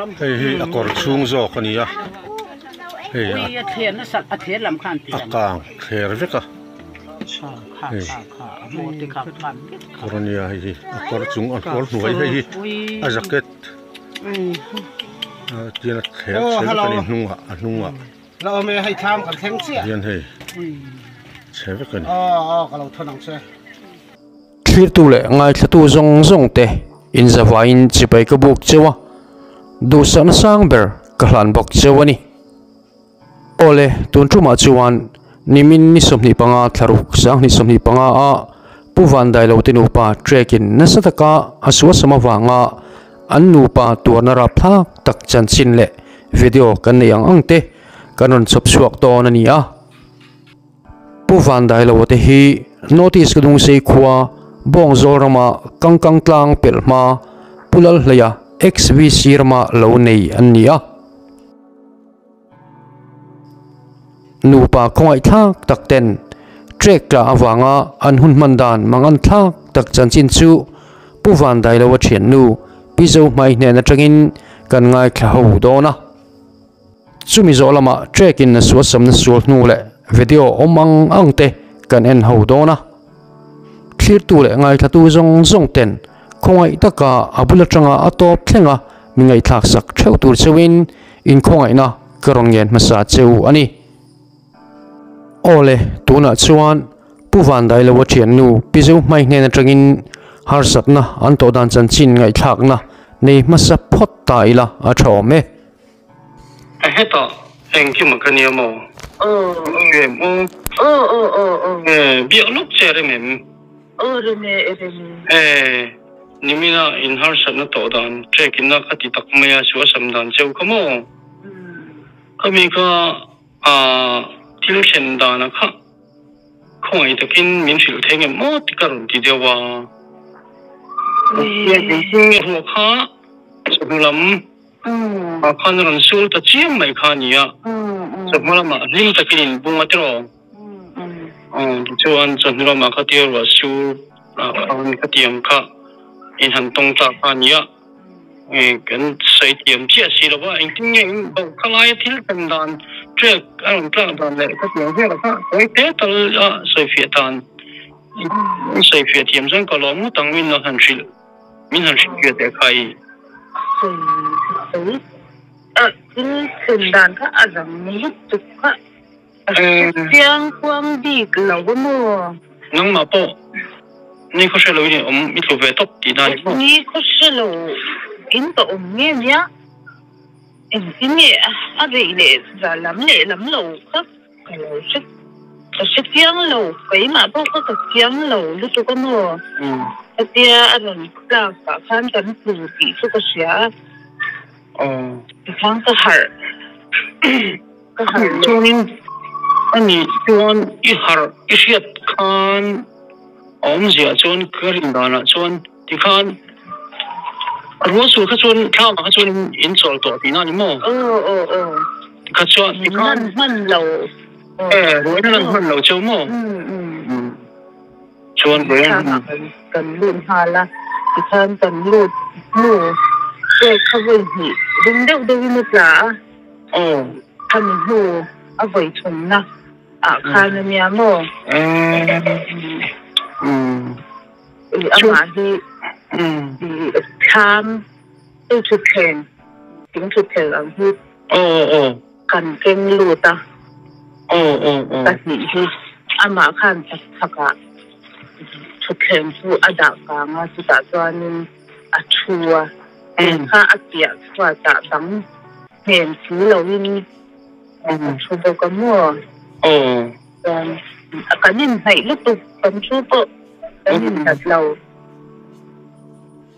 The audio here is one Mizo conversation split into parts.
Hei hi a kawr chhung zawk a ni a, hei a kang thler vek a, hei kawr a nia hei hi a kawr chung a kawr hnuai hei hi a jacket tian a thler chhe vek a ni hnungah a hnungah hian hei chhe vek a ni. Thlirtu leh ngaithlatu zawng zawng te inzavaiin chibai ka buk cheu a, duhsakna sang ber ka hlan bawk cheu a ni. Awle, tun tumah chuan nimin ni 25 thlaruk 2025 a Pu Vandailo te nupa trek-in nasa taka a suasam avanga an nupa tuarna rapthlak tak chanchin leh video kan nei ang ang te kan rawn chhawp chhuak dawn a ni a. Pu Vandailoa te hi North East Kadungsei khua Bawngzawl rama Kangkang tlang pelh hma Pu Lalhleia ex-VC rama lo nei an ni a. Nupa khawngaihthlak tak ten trek tla avanga an hun hman dan mangan thlak tak chanchin chu Pu Vandailoa thiannu Pi Zohmai hnen atangin kan ngaithla ho dawn a. Chumi zawh lamah track in a sualsamna sual hnu leh video awm ang ang te kan en ho dawn a. Thlirtu leh ngaithlatu zawng zawng ten khawngaih taka a bul atanga a tawp thleng a mi ngaihthlak sak theuh tur cheuhin inkhawngaihna ka rawn ngen hmasa cheu a ni. Awle, tunah chuan Pu Vandailoa thiannu Pi Zohmai hnen atangin harsatna an tawh dan chanchin ngaihthlakna nei hmasa phawt ta ila a tha awm e. A hetah engkim ka nia maw? Em aw. E biak lawk che rem em? Aw rem e, e rem e. E nimina in harsatna tawh dan trek inna ka ti tak mai a chu a sam dan cheu kha maw? Ka mi kha a thil thlen dana kha khawngaih takin min hrilh thei ngem maw ti ka rawn ti deuh a. Ruah kha chawhnu lam Ah khan a rawn sul ta chiam mai kha a ni a, chawhma lamah hlim takin in bung a tiraw? Tichuan chawhnu lamah kha tia ruah sur ah khan khatiang kha in han tawng ta kha a ni a, kan sawi thiam chiah si lo va, engtin nge in bauh kha laia thil thlen dan trek a rawn tlak dan leh khatiang velah kha sawi te tal a sawifiah dan in sawifiah thiam chuan ka lawm ngawt ang min lo han hrilh. Min han hrilhfiah teh khai. Sawi a thil thlen dan kha a zang lutuk kha a chiang kuang bik lo a maw? Nangmah pawh ni khaw hre lo in i awm i tlu ve tawp tih na ni maw? Ni khaw hre lo in ka awm nge nia engtin nge a rei leh za lam leh lam lo kha. Ka lo hre ka hre chiang lo keimah pawh kha ka chiang lo lutuk a maw hetia a rawn tlak pah khan kan tlu tih chu ka hria a tikhan ka harh ka harh leh Chuanin a nih chuan i harh i hriat khan a awmzia chuan ka rin danah chuan tikhan rual sul kha chuan thlamah kha chuan in chawl tawh tihna a ni maw? Aw aw aw. Kha chuan tikhan Nan hman lo. E ruaina nan hman lo cheu maw? Chuan ruaina Thlamah kan kan lut nghal a, tikhan kan lut hnu pek kha vawi hnih ring deuh deuhin a tla a. Aw. Khami hnu a vawi thumna ah khan a nia maw? Amah hi thlam hei thutthleng thing thutthleng ang hi kan keng lut a pahnih hi amah khan chak chhakah thutthleng chu a dah kang a chutah chuanin a thu a kha a piah chhuatah bang hnen si loin a thu bawk a maw. Chuan kan inhnaih lutuk kan thu pawh kan inhlat lo.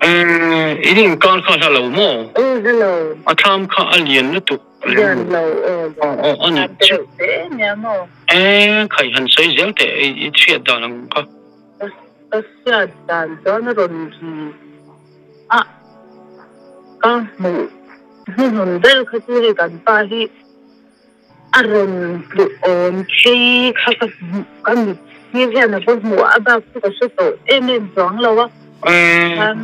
In inkar kha hla lo maw? Aw hla lo. A thlam kha a lian lutuk. Lian lo aw lian. Aw a ni. Tereuh te nia maw? Khai han sawi zel teh i hriat dan ang kha. Ka hriat dan chuan a rawn ri a ka hmuh hnuhnun ber kha chu hei kan pa hi A rawn tluh awm phei kha ka hmuh ka mit sir hian a va hmuh a, a bak chu ka hre tawh em em chuang lo a. Khan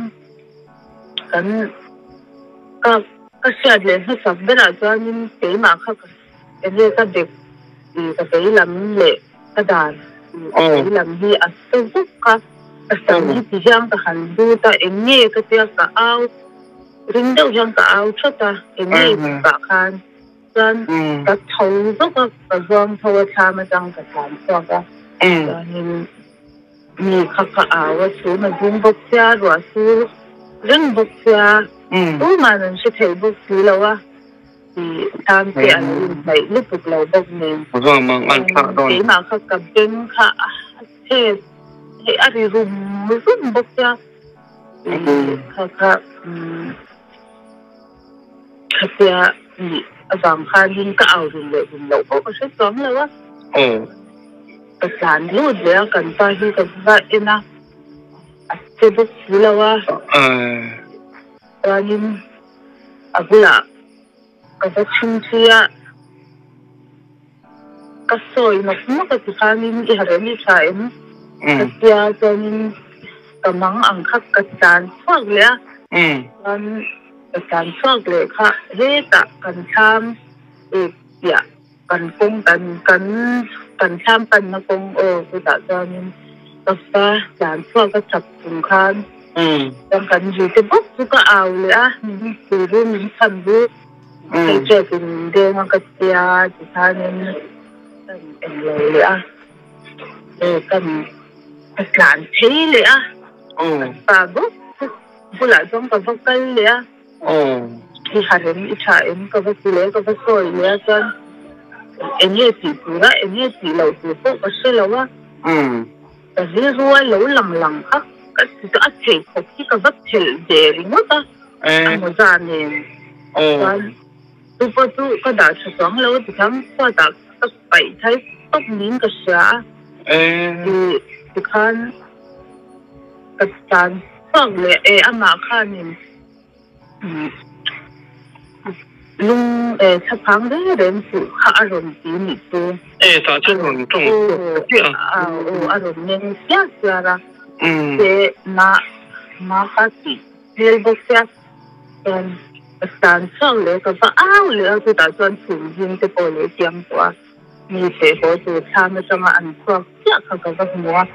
kan ka Ka hriat leh hmasak berah chuanin keimah kha ka enge ka bek tih ka vei lam leh ka dan tih ka vei lam hi a sa vuk a, ka sam hi ti hian ka han lut a, eng nge ka tia ka au ring deuh hian ka au thawt a, eng nge tih pah khan chuan ka tho zawk a, ka zuang tho a thlam atang ka tlan chhuak a, chuanin Mi kha ka au a chhum a zing bawk sia, ruah sur reng bawk sia, tuman an hre thei bawk si lo a, tih tan te a lo inhnaih lutuk lo bawk nen. Keimah kha ka beng kha a chhe hei a ri rum rum bawk sia, tih kha kha khatia nih avang khanin ka au rum leh rum loh pawh ka hre chuang lo a. Ka tlan lut leh a, kan pa hi ka va en a, a che bawk si lo a, chuanin a bulah ka va chhungchhui a, ka sawi nawk nawk a tikhanin i harem i tha em ka tia chuanin ka mang ang kha ka tlan chhuak leh a, chuan ka tlan chhuak leh kha hetah kan thlam piah. Kan kawng kan kan kan thlam panna kawng aw chutah chuanin ka fa tlan chhuak a chak chung khan chuan kan zui te bawk chu ka au leh a min pui ru min chhan ru hei check in min deng a ka tia tikhanin kan englo leh a kan ka tlan phei leh a kan pa bawk chu bulah chuan ka va kal leh a. I har em, i tha em, ka va ti leh ka va sawi leh a chuan eng nge tih tur a, eng nge tih loh tur pawh ka hre lo a, ka rilru a lo lang lang kha ka ti chu a pheikhawk hi ka va phelh ve ringawt a, a mawza nen chuan chu pawh chu ka dah tha chuang lo a ti khan chhuatah ka paih thai tawp niin ka hria a, tikhan ka tlan chhuak leh e amah khanin. Lung e thlaphang reng reng suh kha a rawn ti nih chu. E tah chuan rawn tawng chhuak ta chiah a. Aw a rawn meng chiah chiar a. Che na na kha tih hmel bawk sia. Chuan ka tan chhuak leh ka va au leh a chutah chuan chhum zing te pawh leh chiang tawh a. Mi feh haw tur thlam atanga an chhuak chiah kha ka va hmu a.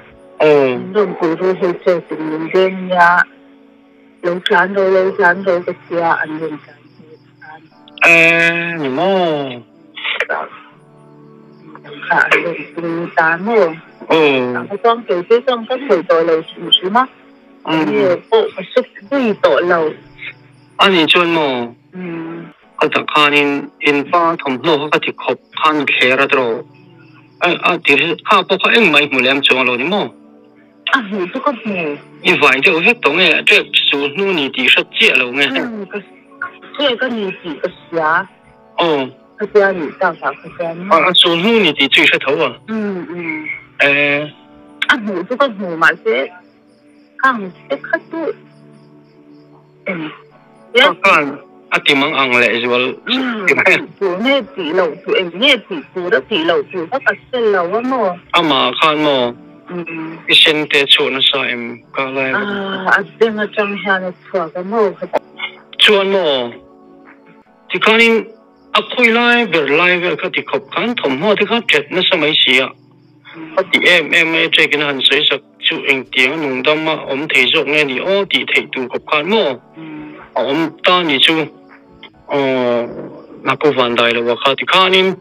Min rawn pui ru hei check in min veng nia. Lo tlan ro, lo tlan ro ka tia an rawn tlan phei khan. Eh, ni maw? Kha an rawn pung ta maw? Aw. Ka chuang kei phei chuan ka sawi tawh lo hrim hrim a. Enge pawh ka hre pui tawh lo. Ani chuan maw? Ka tak khanin in pa thawmhnaw kha ka ti khawp khan thler a tiraw? A ti kha pawh kha engmah i hmu lem chuang lo ni maw? A hmuh chu ka hmu. I vain deuh vek tawh nge? Trek su hnu ni tih hrat chiah lo nge? Umm ka trek a ni tih ka hria. Aw. Ka tia nih tak ah ka chuan. A su hnu ni tih chu i hre tho a? Umm umm. Eh. A hmuh chu ka hmu mahse khang te kha chu eng. Ka khan a ti mang ang leh zual. Umm tih tur nge tih loh tur eng nge tih tur a tih loh tur kha ka hre lo a maw. Amah khan maw i sen te chhuah nasa em ka lai a. A beng atang hian a chhuak a maw kha. Chuan maw tikhanin a khawi lai ber lai vel kha ti khawp khan thawmhnaw te kha ṭet nasa mai si a. A ti em em mai a ṭekin a han sawi sak. Chu engtiang a nungdam a awm thei zawk nge ni aw tih theih tur khawp khan maw a awm ta ni chu aw Naku van dai lo a kha ti khanin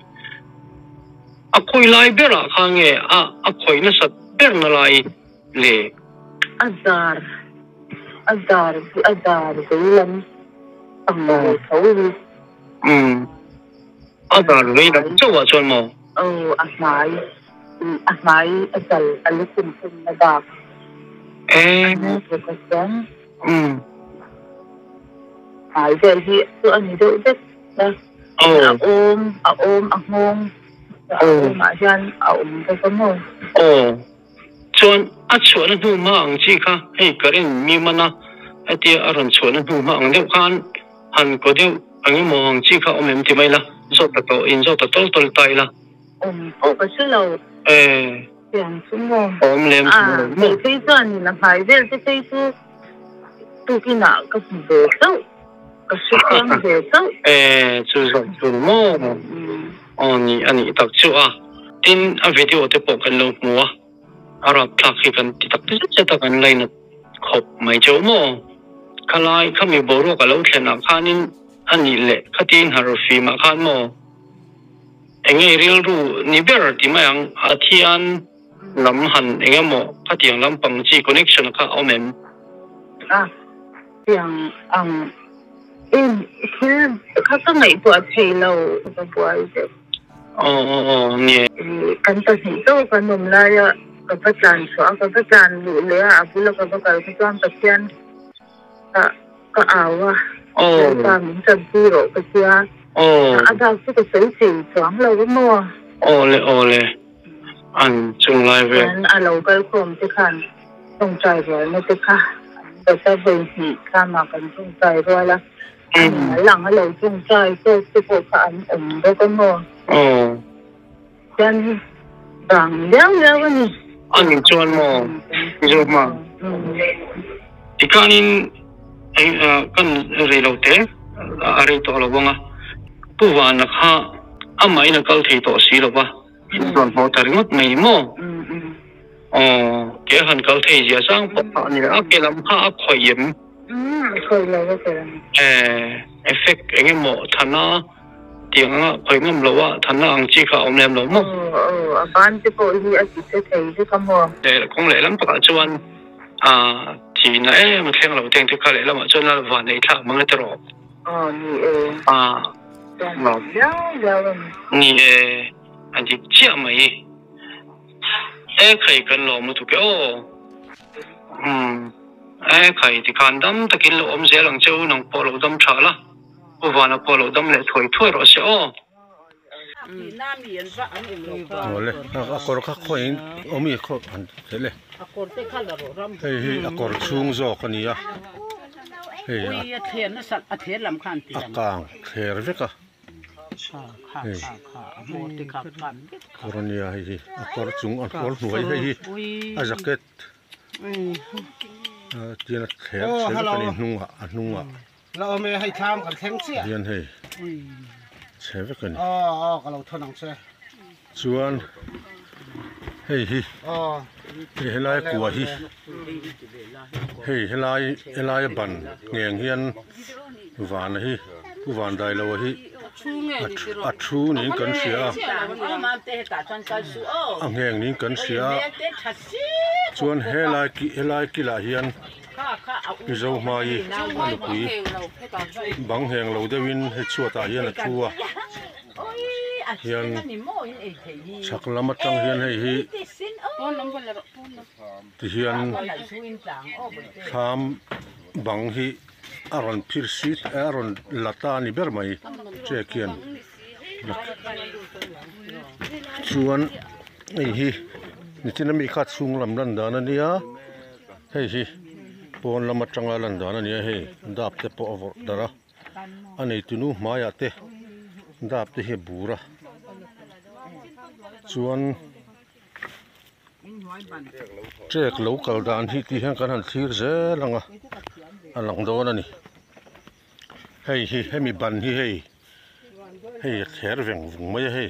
a khawi lai berah khan nge a a khawih nasat ber na lai le. A dar a dar a dar vei lam ang ve tho hi. Umm a dar vei lam chauh ah chuan maw. Aw a hmai. A hmai a chal a lukhum thumna bak a ni bawk a chuan hmai vel hi chu a ni deuh vek a, a awm a awm a nghawng a awmah hian a awm bawk a maw. Aw chuan a chhuahna hnu hma ang chi kha hei current mi man a hetia a rawn chhuahna hnu hma ang deuh khan han kaw deuh ang emaw ang chi kha awm em ti mai la zawt ta tawh in zawt ta tawl tawl ta ila. Awm pawh ka hre lo. Eh. Tiang chu maw. Awm lem chu maw. Ah, kei phei chuan in a hmai vel te phei chu tukin ah ka hmu ve hlauh. Ka hre chiang ve chauh. E chu zawk chu maw aw ni a nih tak chu a. Tin a video te pawh kan lo hmu a, a rapthlak hi kan ti tak zet zet a kan lainat khawp mai chauh maw. Khalai khami boruak a lo thlen ah khanin a nih leh khatin harfim ah khan maw eng nge rilru ni ber ti mai ang Pathian lam han eng emaw khatiang lampang chi connection kha a awm em? A tiang ang em thil kha ka ngaihtuah thei lo ka buai deuh. Aw aw aw ni. Kan pahnih tawk an awm laia ka va tlan chhuah a, ka va tlan luh leh a, a bula ka va kal kha chuan Pathian ka ka au a, Lalpa min tanpui rawh ka tia, a bak chu ka sawi thei chuang lo a maw. Aw le aw le. An chung lai vel. Chuan a lo kal khawm te khan tawngtai rualna te kha an dawt a, vawi hnih thlamah kan tawngtai rual a, a lang a lo tawngtai tawk te pawh kha an awm bawk a maw? Aw. Chuan vang liau liau a ni. A nih chuan maw Mizohma? Tikhanin kan rei lo te a rei tawh lo vang a, Pu Vana kha amahin a kal thei tawh si lo va. In rawn hmuh ta ringawt mai ni maw? Aw, ke han kal thei zia sang pawh kha a ni a, ke lam kha a khawih em? A khawih lo a ke lam. Eh, effect eng emaw thana tiang anga khawih ngam lo a, thana ang chi kha a awm lem lo maw? Aw, aw, a ban te pawh hi a ti che thei vek a maw? Eh, kawng lehlam takah chuan ah thihna em a thleng lo teng te kha lehlamah chuan a van ei thlak mang e tiraw? Aw, ni e. Ah. Ni e, a dik chiah mai. E khai kan lawm lutuk e aw. Umm e khai tikhan dam takin lo awm zel ang che u nang pawh lo dam tha la, U Vana pawh lo dam leh thuai thuai rawh se aw. Awle a kawr kha khawiin awm i khaw han theih le hei hi a kawr chhung zawk a ni a hei a kang thler vek a hei kawr a nia hei hi a kawr chung a kawr hnuai hei hi a jacket tian a thler chhe vek a ni hnungah a hnungah. La awm e, hei thlam kan thleng chiah. Hian hei chhe vek a ni. Aw aw ka lo thawn ang che. Chuan hei hi hei helai kua hi hei helai helai a ban ngheng hian vana hi Pu Vandailoa hi a thu niin kan hria a a ngheng niin kan hria a chuan helai helai kilah hian Mizo hmai a nupui bang heng lo deuhin hei chhuatah hian a thu a hian chhak lam atang hian hei hi tihian thlam bang hi a rawn phir si a rawn la ta a ni ber mai check hian chuan hei hi nichina mi kha chhung lam lan dan a nia. Hei hi pawn lam atanga lan dan a ni a hei dap te pawh a vawrh darh a a neitunu hmaiah te dap te hi a bur a chuan trek lo kal dan hi tih hian kan han thlir zel ang a a lang dawn a ni hei hi hemi ban hi hei hei a thler veng vung mai a hei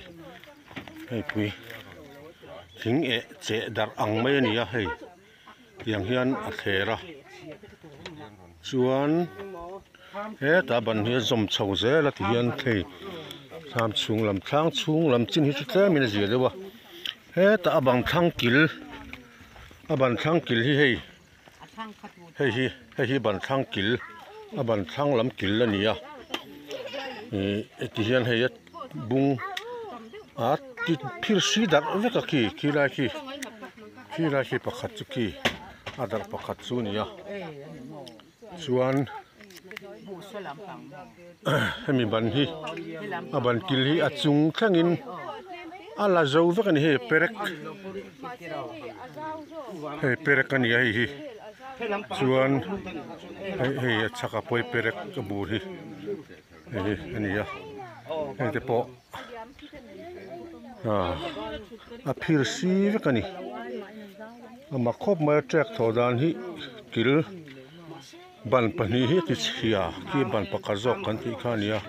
hei pui thing eh cheh darh ang mai a ni a hei. Tiang hian a thler a chuan hetah ban hi a zawm chho zel a ti hian thei thlam chhung lam thlang chhung lam chin hi chu tlem in a zia deuh a hetah a bang thlang kil a ban thlang kil hi hei hei hi hei hi ban thlang kil a ban thlang lam kil a ni a ih heti hian hei a bung a ti phir si darh vek a khi khilai khi. Khi lai khi pakhat chu khi a darh pakhat chu a ni a chuan hemi ban hi a ban kil hi a chung thlengin a la zo vek a ni hei perek hei perek a ni a hei hi chuan hei hei a chhakah pawh hi perek a bur hi hei hi a ni a heng te pawh. A phir si vek a ni a mak khawp mai a trek thawh dan hi kil Ban pahnih hi ti chhia khi ban pakhat zawk kan tih kha a ni a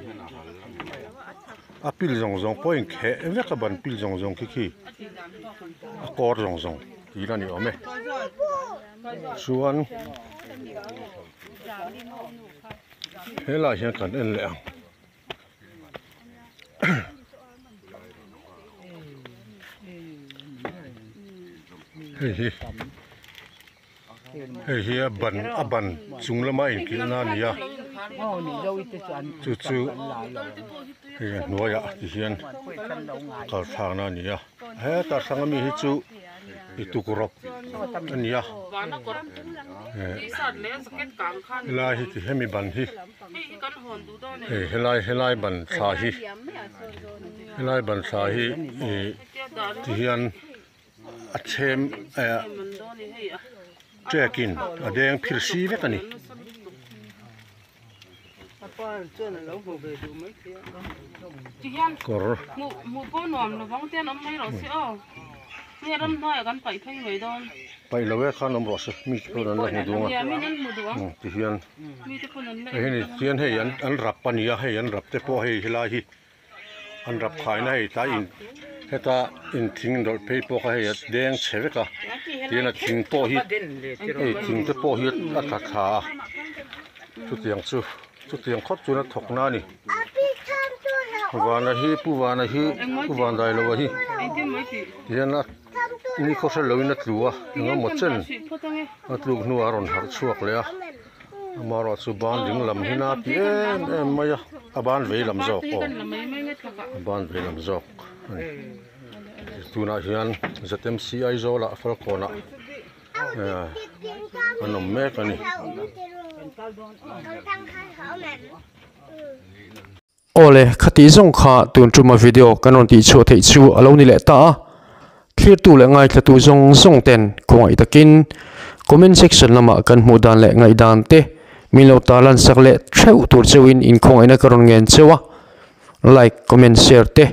a pil zawng zawng pawh a inkheh vek a ban pil zawng zawng khi khi a kawr zawng zawng tih a ni awm e chuan helaiah hian kan en leh ang. Hei hi hei hi a ban a ban chung lama inkilh na a ni a chu chu hei a hnuaiah ti hian kal thlak na a ni a hetah hrang ami hi chu i tukrawp a ni a helai hi ti hemi ban hi. Hei helai helai ban thla hi helai ban thla hi ih ti hian a chhem eh ṭek in a deng phir si vek a ni. Kawr. Paih lo e khan awm rawh se mi te pawn an la hmu duh ang a ti hian hei hi ni chuan hei an an rap a ni a hei an rap te pawh hei helai hi an rap khaina hei tlai in heta in thing dawlh phei pawh kha hei a deng chhe vek a tihian a thing pawh hi hei thing te pawh hi a tla thla a chutiang chu chutiang khawp chuan a thawk na a ni vana hi pu vana hi pu vandailova hi tihian a. Ni khaw hre loin a tlu a, eng emaw chen a tluk hnuah a rawn harh chhuak leh a, amaherawh chu ban ding lam hi na ti em em mai a, a ban vei lam zawk aw, a ban vei lam zawk a ni. Tunah hian ZMC Aizawl ah Falkawn ah an awm mek a ni. Awle, khati zawng kha tun tuma video kan rawn tih chhuah theih chu a lo ni leh ta a, thlirtu leh ngaithlatu zawng zawng ten khawngaih takin comment section lamah kan hmuh dan leh ngaihdan te min lo tarlan sak leh theuh tur cheuhin inkhawngaihna ka rawn ngen cheu a, like, comment, share te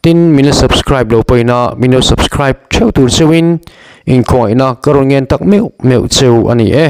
tin min la subscribe lo pawhin a min lo subscribe theuh tur cheuhin inkhawngaihna ka rawn ngen tak meuh meuh cheu a ni e.